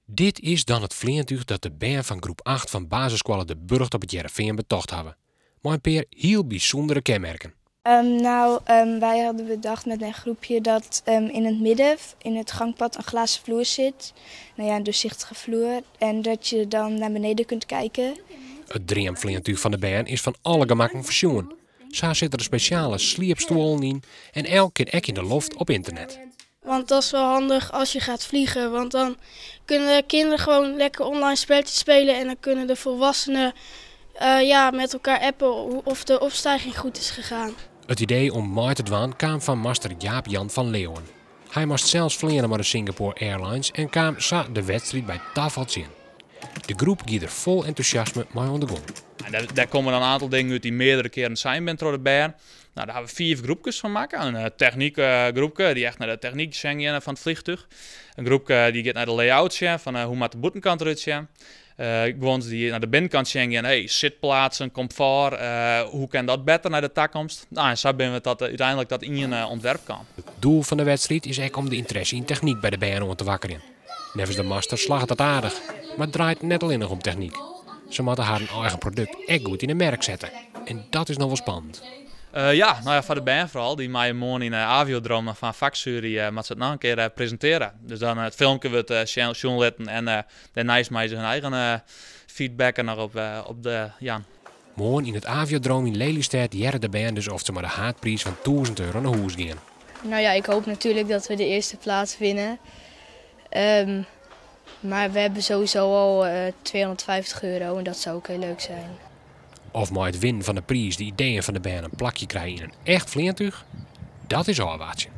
Dit is dan it fleantúch dat de bern fan groep 8 fan basisskoalle De Burcht op It Hearrenfean betocht hawwe. Mei in pear hiel bysûndere kenmerken. Nou, wij hadden bedacht met een groepje dat in het midden, in het gangpad, een glazen vloer zit. Nou ja, een doorzichtige vloer. En dat je dan naar beneden kunt kijken. It dreamfleantúch fan de bern is fan alle gemakken foarsjoen. Sa sitte der spesjale sliepstuollen yn en elk kin ek yn de loft op ynternet. Want dat is wel handig als je gaat vliegen. Want dan kunnen de kinderen gewoon lekker online spelletjes spelen. En dan kunnen de volwassenen ja, met elkaar appen of de opstijging goed is gegaan. It idee om mei te dwaan kaam fan master Jaap Jan van Leeuwen. Hy moast sels fleane mei de Singapore Airlines en kaam sa de wedstriid by tafal tsjin. De groep gie der fol entûsjasme mei oan de gong. En dêr komme dan in oantal dingen út dy't meardere kearen sein binne troch de bern. Nou, dêr hawwe we fiif groepkes fan makke. In technykgroepke dy't echt nei de technyk sjen geane fan it fleantúch. In groepke dy't giet nei de layout sjen, fan hoe moat de bûtenkant derút sjen. Guon dy't nei de binnenkant sjen gean, hey, sitplaatsen, komfort, hoe kin dat better nei de takomst? Nou, en sa binne we tot úteinlik tot ien ûntwerp kaam. It doel fan de wedstriid is ek om de ynteresse yn technyk by de bern oan te wakkerjen. Neffens de master slagget dat aardich, mar it draait net allinnich om technyk. Se moatte harren eigen produkt ek goed yn 'e merk sette. En dat is noch wol spannend. Ja, nou ja, foar de bern foaral. Dy meie moarn yn de Aviodrome noch fan faksjuery moatte se it noch in kear presintearje. Dus dan it filmke wurdt sjen litten en dêrneist meie se hun eigen feedback noch op de jaan. Moarn yn it Aviodrome yn Lelystêd hearre de bern dus oft se mei de haadpriis fan 1000 euro nei hûs gean. Nou ja, ik hoop natuurlijk dat we de eerste plaats winnen. Maar we hebben sowieso al 250 euro en dat zou ook heel leuk zijn. Of mei it winnen fan de priis de ideeën fan de bern in plakje krije yn in echt fleantúch, dat is ôfwachtsjen.